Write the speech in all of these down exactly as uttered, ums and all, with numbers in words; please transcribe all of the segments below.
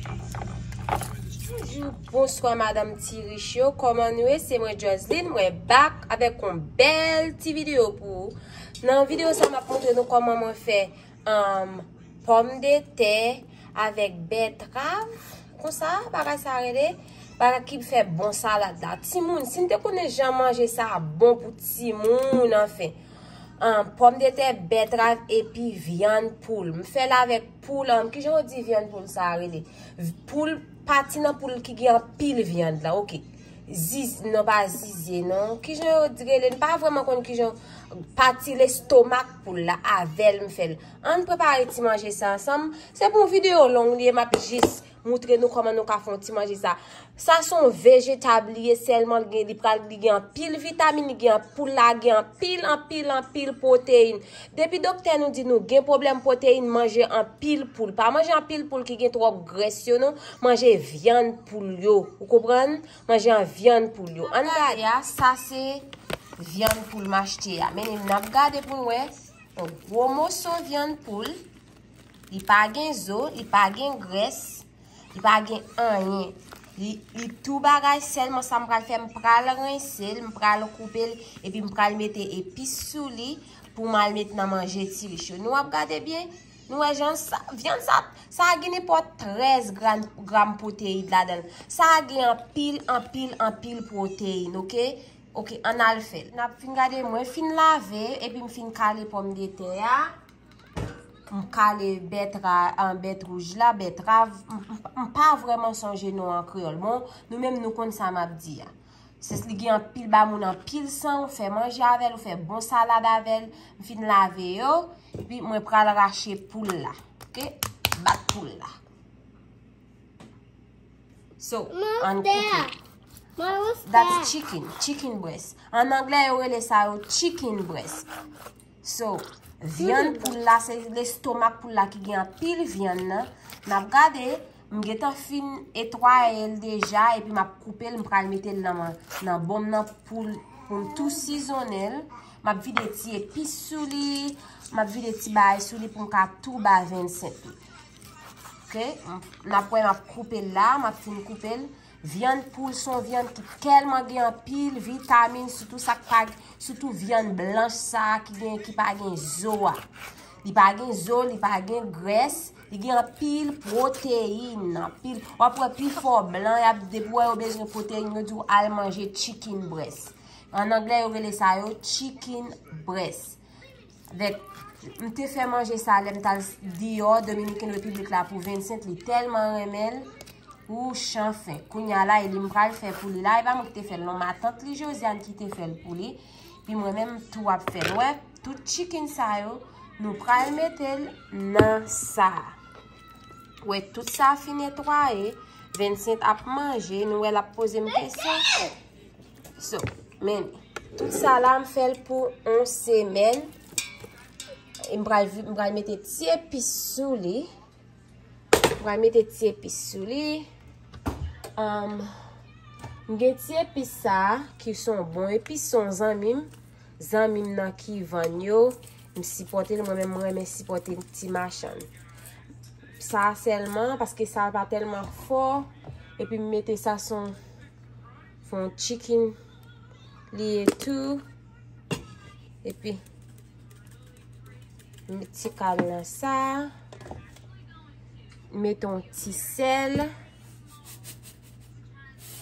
Bonjou, bonswa madanm Ti Rich yo, kòman nou ye? Se mwen Joseline, mwen back avèk yon bèl ti videyo pou ou. Nan videyo sa, m ap montre nou kòman mwen fè um, pòmdetè avèk bètrav. Konsa, bagay sa rele, bagay ki fè bon salad la. Timoun, si n te konnen jan manje sa bon pou timoun, anfen. Um, pòmdetè, bètrav epi vyann poul. M fè l avèk poul, um, kijan yo di vyann poul sa rele? Poul, pati nan poul ki gen anpil vyann la, oke. Ziz, non, pa zizye, non. Kijan yo di rele? M pa vrèman konn kijan pati lestomak poul la avè l m fè l. Ann prepare ti manje sa ansanm. Se pou yon videyo long li ye, m ap jis moutre nou kòman nou ka fè yon ti manje sa. Sa se yon vejetab li ye, sèlman li gen, li pral, li gen anpil vitamin, li gen, poul la gen anpil, anpil, anpil pwoteyin. Depi doktè nou di nou gen pwoblèm pwoteyin, manje anpil poul. Pa manje anpil poul ki gen twòp grès yo, non. Manje vyann poul yo. Ou konprann? Manje an vyann poul yo. Ann gade a, sa se vyann poul m achte a. Men n ap gade pou n wè. Yon gwo moso vyann poul. Li pa gen zo, li pa gen grès, li pa gen anyen. Li, li tou bagay, sèlman sa m pral fè, m pral rense l, m pral koupe l, epi m pral mete epis sou li pou m al met nan manje Ti Rich yo. Nou ap gade byen, nou wè jan sa, vyann sa, sa gen nenpòt trèz gram, gram pwoteyin ladan l. Sa gen anpil, anpil, anpil pwoteyin, oke? Oke, ann al fè l. N ap fin gade, mwen fin lave, epi m fin kale pòmdetè a. M kale bèt ra-, an, bèt wouj la, bètrav. M, m, m pa vrèman sonje non an kreyòl. Bon, nou menm nou konn sa m ap di a. Se li gen anpil ba moun anpil san, ou fè manje avè l, ou fè bon salad avè l. M fin lave yo, epi mwen pral rache poul la. Oke? Bat poul la. So, ann koupe. That's chicken, chicken breast. An anglè, yo rele sa yo chicken breast. So, vyann poul la, se lestomak poul la ki gen anpil vyann nan. N ap gade, m gentan fin etwaye l deja, epi m ap koupe l, m pral mete l nan, nan bon m nan pou, pou m tou sizonnen l. M ap vide ti epis sou li, m ap vide ti bagay sou li pou m ka tou ba Vincent li. Oke, n ap wè m ap koupe l la, m ap fin koupe l. Vyann poul se yon vyann ki tèlman gen anpil vitamin, sitou sa k pa, sitou vyann blanch sa a ki gen, ki pa gen zo a. Li pa gen zo, li pa gen grès, li gen anpil pwoteyin, anpil. W ap wè pifò blan, y ap, depi w wè yo bezwen pwoteyin, yo di w al manje chicken breast. An anglè, yo rele sa yo chicken breast. Avèk, m te fè manje sa lè m t al diyò Dominican Republic la pou Vincent, li tèlman renmen l. Wouch, anfen. Kounye a la, e li m pral fè pou li la. E pa mwen ki te fè l, non, matant li, Josiane, ki te fè l pou li. Pi mwen menm tou ap fè l. Wè, tout chicken sa yo, nou pral mete l nan sa. Wè, tout sa fin netwaye. Vincent ap manje, nou wè l ap poze m kesyon. So, men, tout sa la, m fè l pou yon semèn. E m pral, m pral mete ti epis sou li. M pral mete ti epis sou li. Um, m gen ti epis sa a, ki se yon bon epis, se yon zanmi m. Zanmi m nan ki vann yo. M sipòte l, mwen menm, mwen renmen sipòte ti machann. Sa sèlman, paske sa pa tèlman fò. Epi m mete sa sou fè yon chicken li ye tou. Epi, met ti kal nan sa. Met yon ti sèl.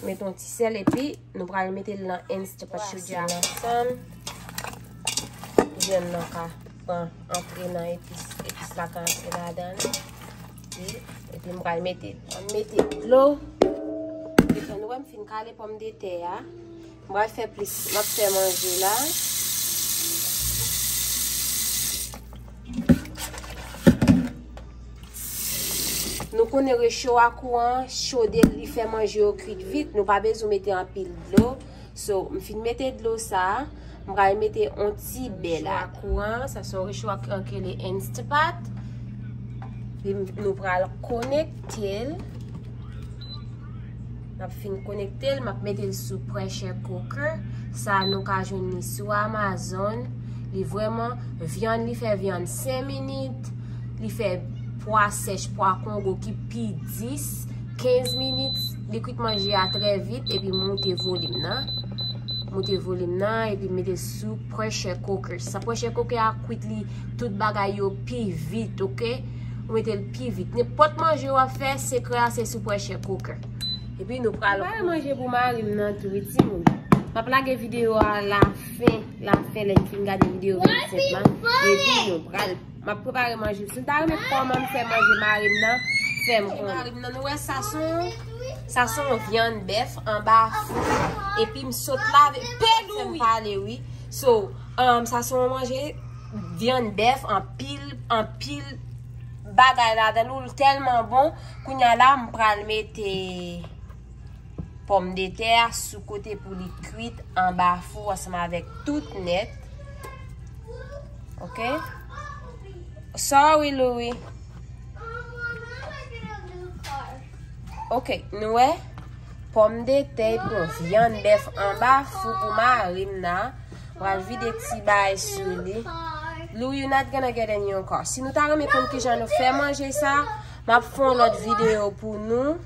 Met yon ti sèl epi nou pral mete l nan Instapot yo ansanm. Vyann nan ka pran antre nan epis, epis la ka antre ladan l. Epi, epi m pral mete, m mete dlo. Epi nou wè m fin kale pòmdetè a. M pral fè plis, m ap fè manje la. Nou konnen recho a kouran, chode li fè manje yo kwit vit, nou pa bezwen mete anpil dlo. So, m fin mete dlo sa, m pral mete yon ti bè la. Recho a kouran, sa se yon recho a k rele Instapot. Epi nou pral konekte l. M ap fin konekte l, m ap mete l sou pressure cooker. Sa nou ka jwenn li sou Amazon. Li vrèman, vyann, li fè vyann senk minit. Li fè pwa sèch, pwa kongo ki pi dis, kenz minit, li kwit manje a trè vit, epi moute volim nan. Moute volim nan, epi mete sou pressure cooker. Sa pressure cooker a kwit li, tout bagay yo pi vit, oke? Ou mete l pi vit. Nenpòt manje w ap fè, sekrè a se sou pressure cooker. Epi nou pral prepare manje pou mari m nan tou, wi, timoun. M ap lage videyo a lafen, lafen lè n fin gade videyo vennsenk lan. Epi nou pral, m ap prepare manje. Si nou ta renmen kòman m fè manje mari m nan, fè m konnen. Mari m nan, nou wè sa se yon, sa se yon vyann bèf anba fou. Epi m sot lave, fè m pale, wi. So, um, sa se yon manje vyann bèf, anpil, anpil bagay ladan l, li tèlman bon. Kounye a la, m pral mete pòmdetè a sou kote pou li kwit anba fou ansanm avèk tout nèt. Oke? Sorry, Louis. Oke, nou wè? Pòmdetè epi yon vyann bèf anba fou pou mari m nan. Pral vide ti bay sou li. Louis, you not gonna get in your car. Si nou ta renmen konn kijan nou fè manje sa, m ap fè yon lòt videyo pou nou.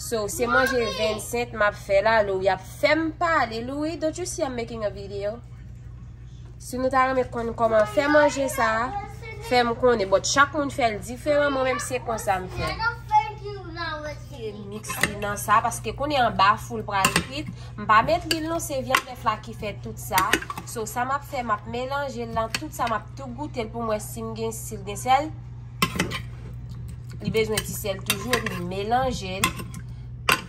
So, se manje vennsenk m ap fè la, Louis ap fè m pale. Louis, don't you see I'm making a video? Si nou ta renmen konn kòman fè manje sa, fè m konnen. But chak moun fè l diferan, mwen menm se konsa m fè. Miks li nan sa, paske konnen anba fou l pral kwit. M pa met lwil non, se vyann bèf la ki fè tout sa. So, sa m ap fè, m ap melanje l nan tout sa, m ap tou goute l pou m wè si m gen, si l gen sèl. Li bezwen ti sèl toujou, epi m melanje l.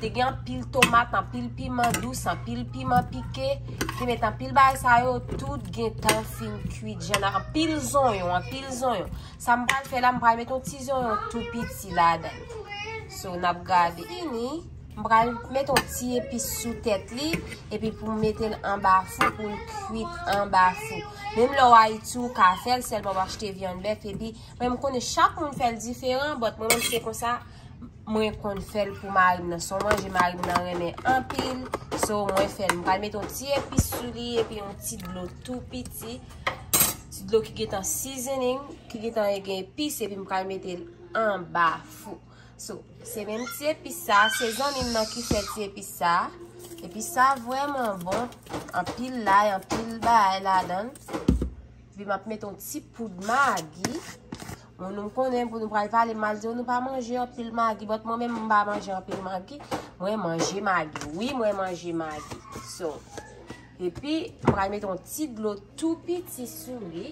Te gen anpil tomat, anpil piman dous, anpil piman pike. Te met anpil bagay sa yo, tout gentan fin kwit. Jan anpil zonyon, anpil zonyon. Sa m pral fè la, m pral met yon ti zonyon tou piti ladan l. So, n ap gade. Fini, m pral met yon ti epis sou tèt li, epi pou m mete l anba fou, pou l kwit anba fou. Menm lè w Ayiti, ou ka fè l, sèlman w achte vyann bèf, epi mwen, m konnen chak moun fè l diferan, but mwen menm se konsa, mwen konn fè l pou mari m nan. Se yon manje mari m nan renmen anpil. So, mwen fè l. M pral mete yon ti epis sou li, epi yon ti dlo tou piti. Ti dlo ki gentan seasoning, ki gentan gen epis, epi m pral mete l anba fou. So, se menm ti epis sa, se zanmi m nan ki fè ti epis sa. Epis sa vrèman bon. Anpil lay, anpil bagay ladan l. Epi m ap mete yon ti poud magi. Moun nou konnen pou nou pral pale mal di yo nou pa manje anpil magi, but mwen menm m pa manje anpil magi. Mwen manje magi. Wi, mwen manje magi. So, epi m pral mete yon ti dlo tou piti sou li.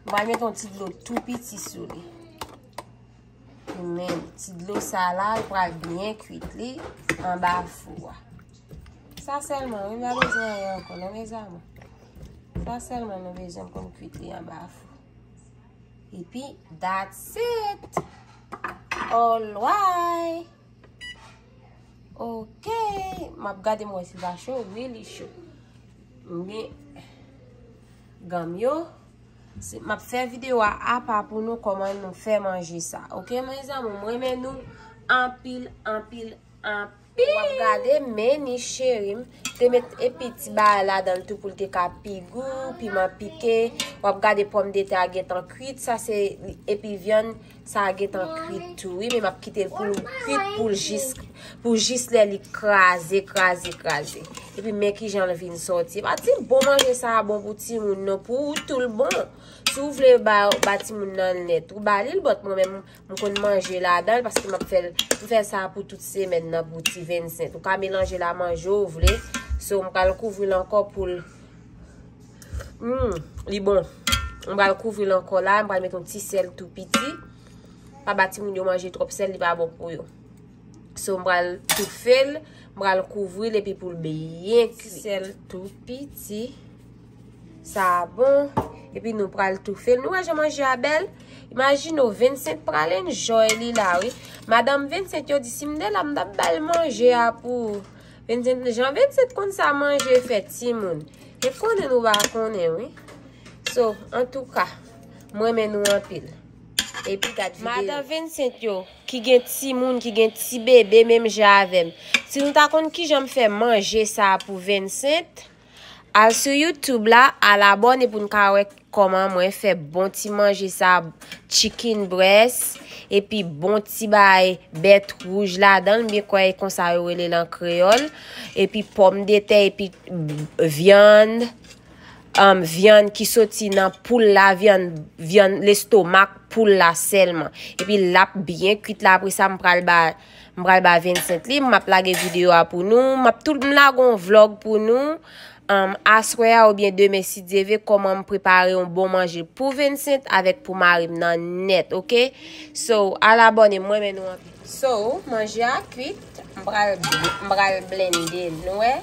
M pral mete yon ti dlo tou piti sou li. Men ti dlo sa la, l pral byen kwit li anba fou a. Sa sèlman, wi, m pa bezwen anyen ankò, non, mezanmi. Sa sèlman nou bezwen pou n kwit li anba fou. Epi, that's it. Alright. Ok. M ap gade m wè si l pa cho. Wi, li cho. M gen gam yo. Se, m ap fè videyo a apa pou nou kòman nou fè manje sa. Ok, mezanmi, m renmen nou anpil, anpil, anpil. W ap gade meni cheri m. Te met epi ti bagay ladan l tou pou l te ka pi gou, piman pike. W ap gade pòmdetè a gentan kwit. Sa se epi vyann sa gentan kwit tou, wi, men m ap kite l pou l kwit pou l jis, pou jis lè li kraze, kraze, kraze. Epi men kijan l vin sòti. E pa ti bon manje sa a bon pou timoun non, pou ou tou l bon. Si w vle ba, ba timoun nan nèt, ou ba li l, but mwen menm, m konn manje ladan l, paske m ap fè l, m fè sa pou tout semèn nan, pou ti vennsenk. Ou ka melanje l a manje w vle. So, m pral kouvri l ankò pou l Hmm, li bon. M pral kouvri l ankò la, m pral met yon ti sèl tou piti. Pa ba timoun yo manje twòp sèl, li pa bon pou yo. So, m pral toufe l, m pral kouvri l epi pou l byen kwit. Sèl tou piti. Sa bon. Epi nou pral toufe l. Nou wè jan manje a bèl? Imajine w, vennsenk pral enjoy li la, wi. Madanm vennsenk yo di, si m te la, m t ap ba l manje a pou vennsenk, jan vennsenk konn sa manje fè timoun. E konnen nou pa konnen, wi. So, antouka, m renmen nou anpil. Epi gad videyo. Madan vennsenk yo, ki gen timoun, ki gen ti bebe, menm jan avè m. Si nou ta konn kijan m fè manje sa pou vennsenk, al sou YouTube la, al abòne pou n ka wè Kòman mwen fè bon ti manje sa, chicken breast, epi bon ti bay bèt wouj ladan l, m byen kwè e konsa yo rele l an kreyòl, epi pòmdetè, epi vyann, um, vyann ki soti nan poul la, vyann, vyann lestomak poul la sèlman. Epi l ap byen kwit la, apre sa, m pral ba, m pral ba Vincent li, m ap lage videyo a pou nou, m ap tout, m lage yon vlòg pou nou. Um, aswè a oubyen demen, si Dye vle, kòman m prepare yon bon manje pou Vincent avèk pou mari m nan nèt, oke? So, al abòne, m renmen nou anpil. So, manje a kwit, m pral, m pral blende l, nou wè?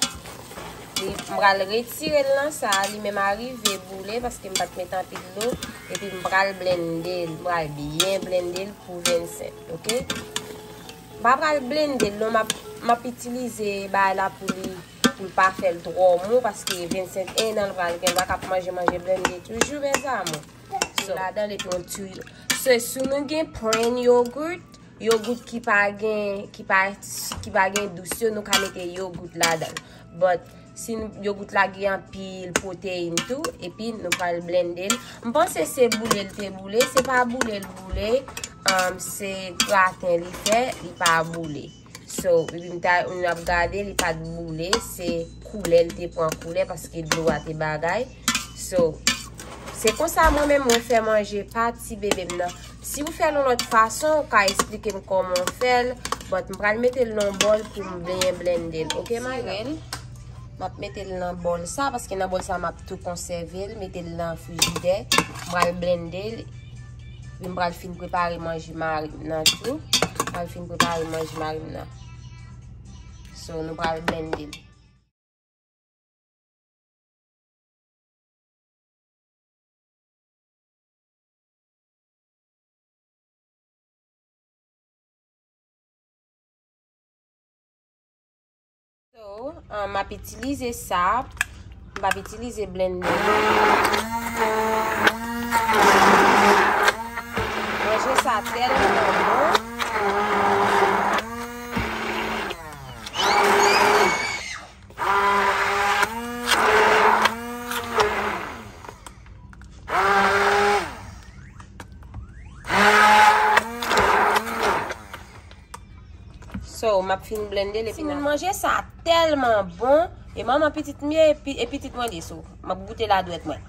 Li, m pral retire l nan sa, li menm a rive boule paske m pa t met anpil dlo, epi m pral blende l, m pral byen blende l pou Vincent, oke? M pa pral blende l non, m ap, m ap itilize bagay la pou li, pou l pa fè l twò mou, paske Vincent en an l pral gen, l pa ka ap manje, manje blende toujou, mes amours. So, ladan l epi yon ti, so, si nou gen plain yogurt, yogurt ki pa gen, ki pa, ki pa gen dous yo, nou ka mete yogurt ladan l. But, si n-, yogurt la gen anpil pwoteyin tou, epi nou pral blende l. M panse se boule l te boule, se pa boule l boule, um, se graten li fè, li pa boule. So, epi m ta, nou ap gade, li pa t boule, se koulè l te pran koulè paske dlo a te bagay. So, se konsa mwen menm mwen fè manje pa ti bebe m nan. Si w fè l yon lòt fason, ou ka esplike m kòman w fè l, but m pral mete l nan yon bòl pou m byen blende l, oke, my love? M ap mete l nan bòl sa, paske nan bòl sa m ap tou konsève l, mete l nan frijidè, m pral blende l, epi m pral fin prepare manje mari m nan tou, m pral fin prepare manje mari m nan. So, nou pral blende l. So, ah, m ap itilize sa. M p ap itilize blender. Manje sa tèlman bon. So, m ap fin blende l epi n ap manje sa tèlman bon. E manman pitit m ye, e pi-, e pitit mwen li. So, m ap goute la dwèt mwen.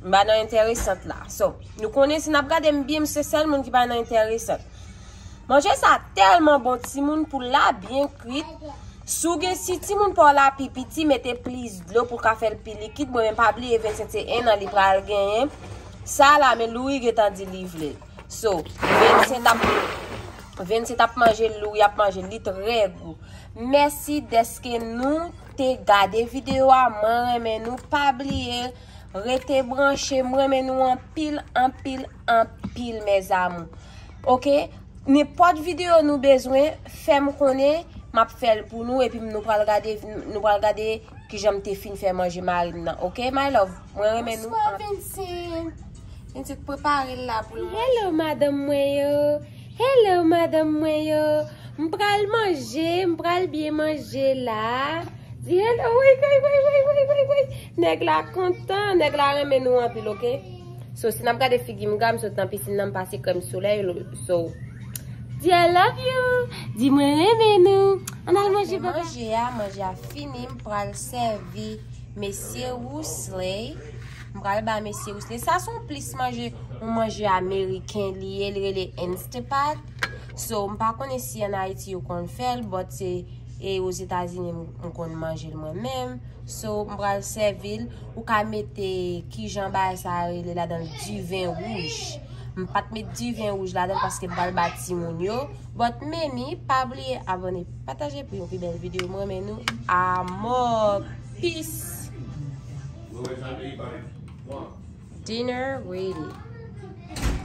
M pa nan enteresant la. So, nou konnen si n ap gade m byen, m se sèl moun ki pa nan enteresant. Manje sa tèlman bon, timoun, pou l la byen kwit. Si w gen, si timoun pa w la pi piti, mete plis dlo pou l ka fè l pi likid. Mwen menm, pa bliye, Vincent se en an li pral genyen. Sa la, men Louis gentan di li vle l. So, Vincent ap, Vincent ap manje l, Louis ap manje l, li trè gou. Mèsi dèske nou te gade videyo a, mwen renmen nou, pa bliye rete branche, mwen renmen nou anpil, anpil, anpil, mes amours. Oke? Nenpòt videyo nou bezwen, fè m konnen, m ap fè l pou nou, epi nou pral gade, nou pral gade kijan m te fin fè manje mari m nan. Oke, my love? Mwen renmen nou. Bonswa, Vincent. Vincent prepare l la pou l manje. Hello, madanm mwen yo. Hello, madanm mwen yo. M pral manje, m pral byen manje la. Di hello, woy, woy, woy. Nèg la kontan, nèg la renmen nou anpil, oke? So, si n ap gade figi m, gade m sot nan pisin nan, m pase krèm solèy, so, di I love you, di mwen renmen nou. Ann al manje, papa. Manje a, manje a fini, m pral sèvi mesye Wousley. M pral ba mesye Wousley. Sa se yon plis manje, yon manje ameriken li ye, li rele Instapot. So, m pa konnen si ann Ayiti yo konn fè l, but se, e, Ozetazini m, m konn manje l mwen menm. So, m pral sèvi l. Ou ka mete, kijan bagay sa a rele ladan l, diven wouj. M pa t met diven wouj ladan l paske m pral ba timoun yo. But many, pa bliye abòne, pataje pou yon pi bèl videyo. Mwen renmen nou. Amò. Peace. Dinner ready.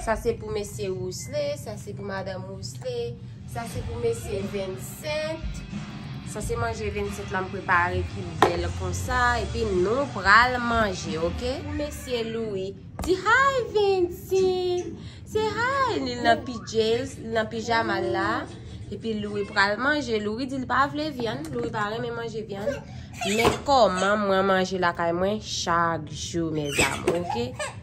Sa se pou mesye Wousley, sa se pou madanm Wousley, sa se pou mesye Vincent. Sa se manje Vincent la m prepare ki bèl konsa. Epi nou pral manje, oke? Pou mesye Louis. Di hi, Vincent. Say hi. Li nan P Js, li nan pijama l la. Epi Louis pral manje. Louis di li pa vle vyann. Louis pa renmen manje vyann. Men kòman mwen manje lakay mwen chak jou, mes amours, oke?